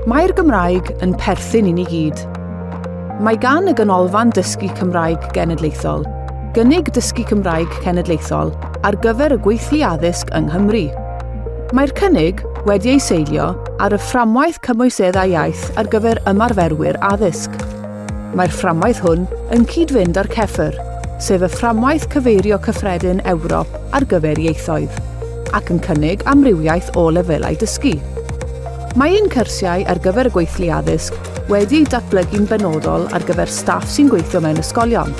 Mae'r Gymraeg yn perthyn i ni gyd. Mae gan y Ganolfan Dysgu Cymraeg Genedlaethol gynnig dysgu Cymraeg cenedlaethol ar gyfer y gweithlu addysg yng Nghymru. Mae'r cynnig wedi ei seilio ar y Fframwaith Cymwyseddau Iaith ar gyfer Ymarferwyr Addysg. Mae'r fframwaith hwn yn cyd-fynd â'r CEFR, sef y Fframwaith Cyfeirio Cyffredin Ewrop ar gyfer Ieithoedd, ac yn cynnig amrywiaeth o lefelau dysgu. Mae ein cyrsiau ar gyfer y gweithlu addysg wedi eu datblygu'n benodol ar gyfer staff sy'n gweithio mewn ysgolion,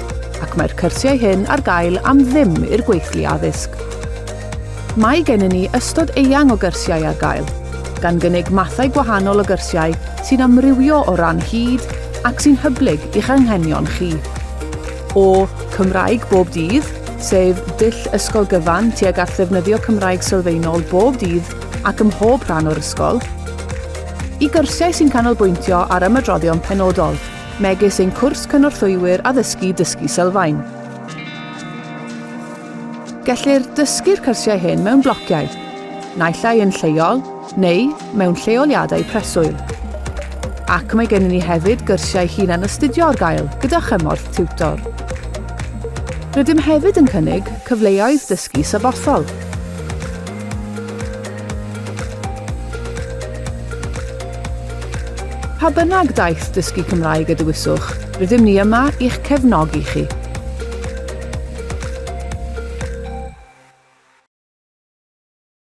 ac mae'r cyrsiau hyn ar gael am ddim i'r gweithlu addysg. Mae gennym ni ystod eang o gyrsiau ar gael, gan gynnig mathau gwahanol o gyrsiau sy'n amrywio o ran hyd ac sy'n hyblyg i'ch anghenion chi. O 'Cymraeg bob dydd', sef dull ysgol gyfan tuag at ddefnyddio Cymraeg sylfaenol bob dydd ac ym mhob rhan o'r ysgol, i gyrsiau sy'n canolbwyntio ar ymadroddion penodol, megis ein cwrs cynorthwywyr addysgu Dysgu Sylfaen. Gellir dysgu'r cyrsiau hyn mewn blociau, naill ai yn lleol neu mewn lleoliadau preswyl. Ac mae gennym ni hefyd gyrsiau hunan-astudio ar gael gyda chymorth tiwtor. Rydym hefyd yn cynnig cyfleoedd dysgu sabothol. Pa bynnag daith dysgu Cymraeg y dewiswch, rydym ni yma i'ch cefnogi chi.